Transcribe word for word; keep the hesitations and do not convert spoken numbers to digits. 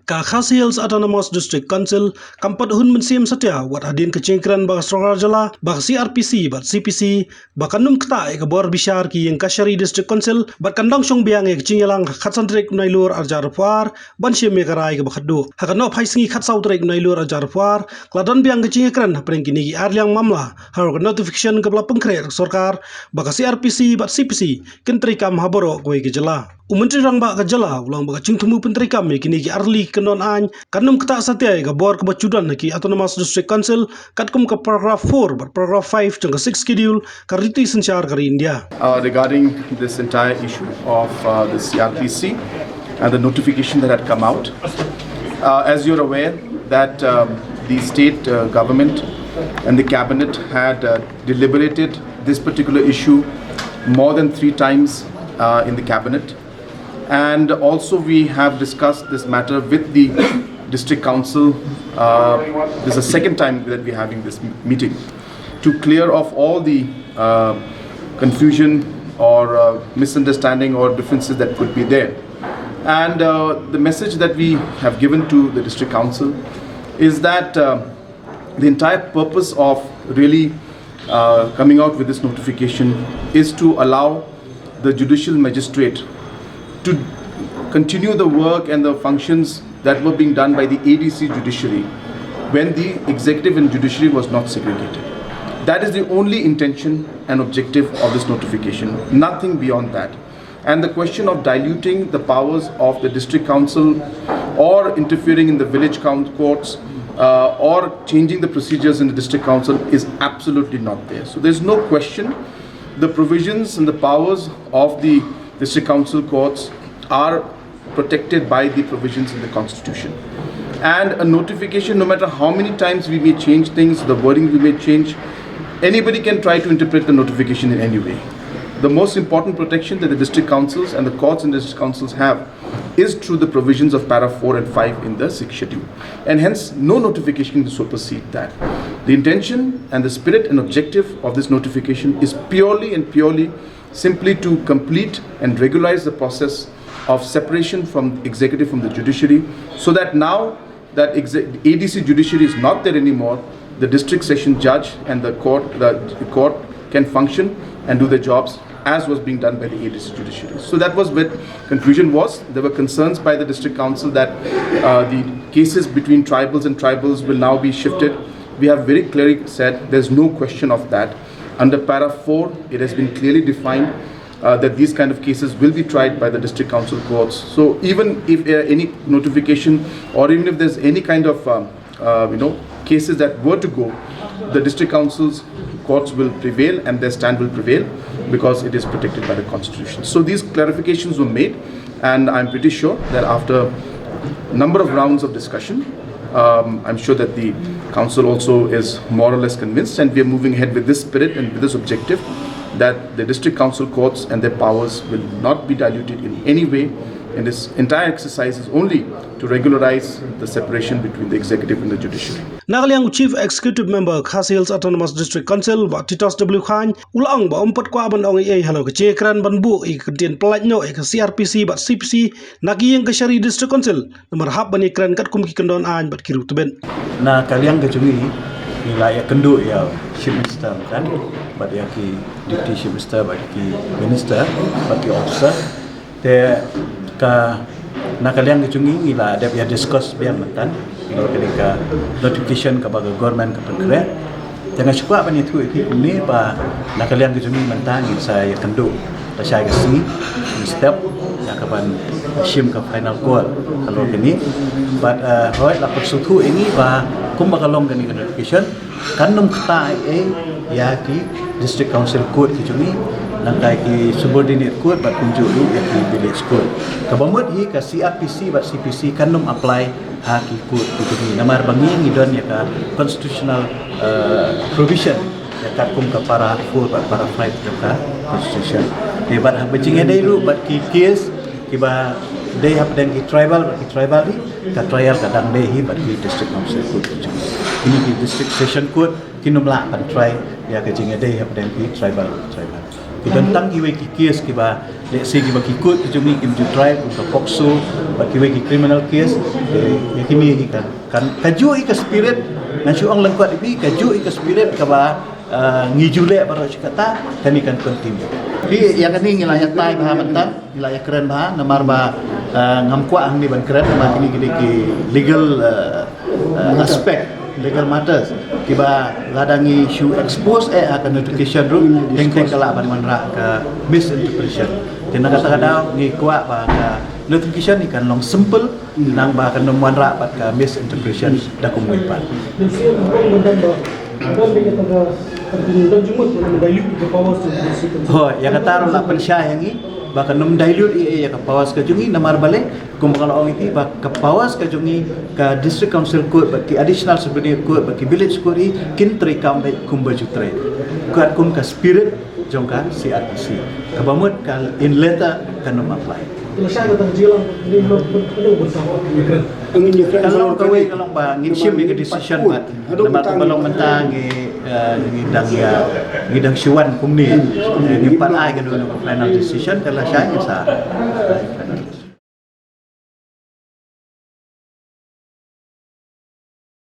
Ka Khasi Hills Autonomous District Council kam pat hun mynsiem satia wat hadien ka jingkren ba ka sorkar jylla, ba ka C R P C bad C P C, ba kan ym ktah ïa ka bor bishar ki ïing kashari District Council, bad kan dang shong biang ïa ka jingïalang ha ka khatsan tarik Nailur arhajar arphew ar, ban shim ïa ka rai kaba khatduh. Ha ka nohphai sngi khatsaw tarik Nailur arhajar arphew ar, ka la don biang ka jingïakren hapdeng kine ki ar liang mamla halor ka notification kaba la pynkhreh da ka sorkar ba ka C R P C bad C P C kin treikam ha baroh kawei ka jylla. U Myntri Rangbah ka jylla u la ong ba ka jingthmu pyntreikam ïa kine ki ar tylli ki kyndon aiñ kan ym ktah satia ïa ka bor kaba ju don ha ki Autonomous District Council, katkum ka paragraph four bad paragraph five jong ka Sixth Schedule ka riti synshar ka ri India. Uh, regarding this entire issue of, uh, the C R P C and the notification that had come out. Uh, as you're aware that, um, the state, uh, government and the cabinet had, uh, deliberated this particular issue more than three times, uh, in the cabinet. And also we have discussed this matter with the district council. Uh, this is the second time that we're having this m-, meeting to clear off all the, uh, confusion or, uh, misunderstanding or differences that could be there. And, uh, the message that we have given to the district council is that, uh, the entire purpose of really, uh, coming out with this notification is to allow the judicial magistrate to continue the work and the functions that were being done by the A D C judiciary when the executive and judiciary was not segregated. That is the only intention and objective of this notification, nothing beyond that. And the question of diluting the powers of the district council or interfering in the village coun-, courts, uh, or changing the procedures in the district council is absolutely not there. So there's no question. The provisions and the powers of the district council courts are protected by the provisions in the constitution. And a notification, no matter how many times we may change things, the wording we may change, anybody can try to interpret the notification in any way. The most important protection that the district councils and the courts in the district councils have is through the provisions of para four and five in the Sixth Schedule. And hence, no notification can supersede that. The intention and the spirit and objective of this notification is purely and purely simply to complete and regularize the process of separation from executive from the judiciary, so that now that exe-, A D C judiciary is not there anymore, the district session judge and the court, the court can function and do their jobs as was being done by the A D C judiciary. So that was where confusion was. There were concerns by the district council that, uh, the cases between tribals and tribals will now be shifted. We have very clearly said there's no question of that. Under para four, it has been clearly defined, uh, that these kind of cases will be tried by the district council courts. So even if, uh, any notification or even if there's any kind of, um, uh, you know, cases that were to go, the district council's courts will prevail and their stand will prevail because it is protected by the constitution. So these clarifications were made, and I'm pretty sure that after number of rounds of discussion, um, I'm sure that the council also is more or less convinced, and we are moving ahead with this spirit and with this objective that the district council courts and their powers will not be diluted in any way. And this entire exercise is only to regularize the separation between the executive and the judiciary. Na ka liang u Chief Executive Member Khasi Hills Autonomous District Council, Bah Titos W Chyne, u la ong ba um pat kwah ban ong ei ei halor ka jingkren ban buh ïa ka kyntien pyllait noh ïa ka C R P C bad C P C na ki ïing kashari District Council, namar hap ban ïakren katkum ki kyndon aiñ bad ki ruh tbit. Na ka liang ka jong ngi, ngi la ïakynduh ïa u Chief Minister kan, bad ïa ki Deputy Chief Minister, bad ki Minister, bad ki officer. Te ka, na ka liang ka jong ngi, ngi la dep ïa discuss biang mynta, ngi la kane ka notification kaba ka government ka pynkhreh. Te nga shu kwah ban ïathuh ïa phi kumne ba na ka liang ka jong ngi mynta ngin sa ïakynduh lashai ka sngi, ngin step ïa kaban shim ka final call halor kane. Bad, eh, hooid la pynsngewthuh ïa ngi ba kumba ka long kane ka notification kan ym ktah ei ei ïa ki District Council Court ki jong ngi, nangta ki subordinate court bad kumjuh ruh ïa ki village court. Kaba mut hi ka C R P C bad C P C kan ym apply ha ki court ki jong ngi. Namar ba ngi ngi don ïa ka constitutional, eh, provision ïa katkum ka para four bad para five jong ka constitution. Te bad haba jingïadei ruh bad ki case kiba dei hapdeng ki tribal bad ki tribal hi, ka trial ka dang dei hi bad ki District Council Court ki jong ngi. Kine ki District Session Court kin ym lah ban try ïa ka jingïadei hapdeng ki tribal bad tribal. Don tang kiwei ki case kiba, let's say, kiba ki court ki jong ngi kim ju try, kum ka POCSO bad kiwei ki criminal case. Ïa kine hi kan, kan, kajuh hi ka spirit. Ngan shu ong lyngkot ïa phi, kajuh hi ka spirit kaba ngi ju leh baroh shi katta, kane kan continue. Phi, ïa kane ngi la ïatai bha mynta, ngi la ïakren bha, namar ba ngam kwah hangne ban kren namar kine ki dei ki legal aspect, legal matters, kiba lada ngi shu expose eh ha ka notification ruh, teng teng ka lah ban wanrah ka misinterpretation. Te na kata ka daw ngi kwah ba ka notification hi kan long simple, nang ba kan ym wanrah pat ka misinterpretation da kumwei pat. Hooid, ïa kata ruh la pynshai ïa ngi ba kan ym dilute ïa ka powers ka jong ngi, namar balei, kumba nga la ong ïa phi ba ka powers ka jong ngi, ka District Council Court bad ki Additional Subordinate Court bad ki Village Court hi kin treikam beit kumba ju trei, katkum ka spirit jong ka CrPC. Kaba mut ka in letter kan ym apply. Ka long kawei ka long ba ngin shim ïa ka decision bad namar kaba long mynta ngi, ngi dang ïa, ngi dang shu wan kumne, ngim pat ai ka dei ka final decision, ka lashai ngi sa